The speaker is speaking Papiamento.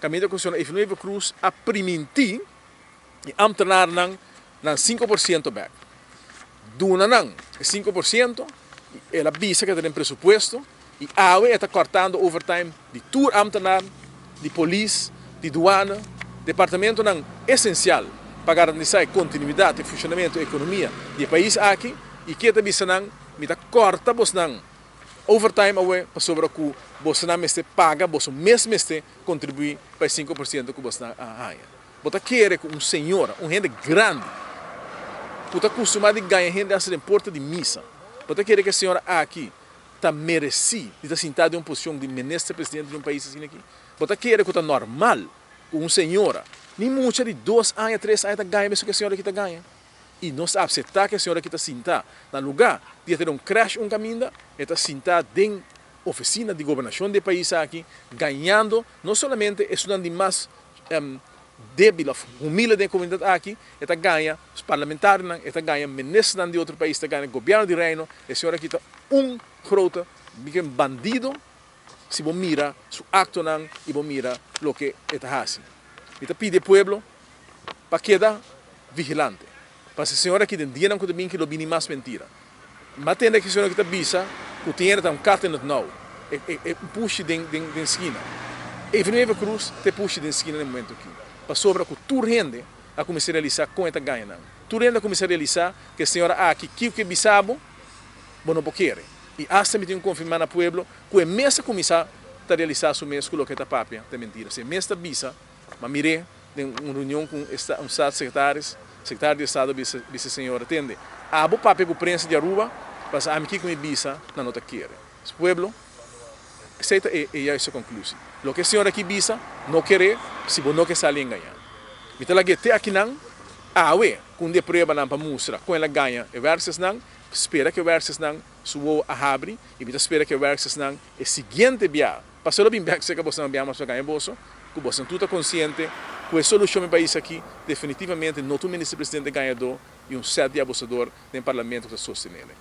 Kaminda ku señor Evelyn Wever-Croes a primintí e ambtenarnan nan 5% bèk. Duna nan e 5%, el a bisa ku ta den presupuesto i awe e ta kòrtando overtime di tur ambtenar, di polis, di duana, departamentonan esensial pa garantisá e kontinuidat i funshonamentu di ekonomia di e pais aki i ke ta bisa nan, Mi ta kòrta bosnan overtime awe pasobra ku bosonan mester paga, boso mes mester kontribuí pa e 5% ku bosnan a haña. Bo ta kere ku un señora, un hende grandi, ku ta kustumá di gaña hende hasta den porta di misa, bo ta kere ku e señora aki ta meresí di ta sintá den un posishon di minister presidente di un pais asina aki? Bo ta kere ku ta normal ku un señora, ni mucha di 2 aña, 3 aña ta gaña mesun ku e señora aki ta gaña? I nos ta aseptá ku e señora aki ta sintá na lugá di e tene un crèche un kaminda, e ta sintá den ofisina di gobernashon di e pais aki, gañando no solamente esunnan di mas débil òf humilde den e komunidat aki, e ta gaña parlamentarionan, e ta gaña ministernan di otro pais, ta gaña gobièrnu di Reino. E señora aki ta un grote bandido si bo mira su aktonan i bo mira loke e ta hasi. Mi ta pidi e pueblo pa keda vigilante. Pa e señora aki den dianan ku ta bin ki lo bini mas mentira. Mi a tende ku e señora aki ta bisa ku tin ta un kat in het nauw. E pushi den skina. Evelyn Wever-Croes ta e pushi den skina na e momento aki. Pasobra ku tur hende a kuminsá realisá kon e ta gaña nan. Tur hende a kuminsá realisá ku e señora aki kiko ke bisa bo, bo no por kere. I asta mi tin ku konfirmá na pueblo ku e mes a kuminsá ta realisá su mes ku loke e ta papia ta mentira. Si e mes ta bisa, ma mir'é den un reunion ku un staatssecretaris, sekretario di estado bisa bisa e señora, tende, abo papia ku prensa di Aruba, pasobra ami kiko mi bisa nan no ta kere. Pueblo, esei ta e e juiste konklusie. Loke e señora aki bisa, no ker'é si bo no ke sali engañá. Mi ta lag'é te akinan awe ku un di e pruebanan pa mustra kon el a gaña e werkstersnan, spera ku e werkstersnan su wowo a habri i mi ta spera ku e werkstersnan e siguiente bia pasobra lo bin bèk serka bosonan bia mas pa gaña boso, ku bosonan tur ta konsiente ku e solushon mi pais aki definitivamente no ta un minister presidente gañadó i un sèt di abusador den parlamento ku ta sostenele.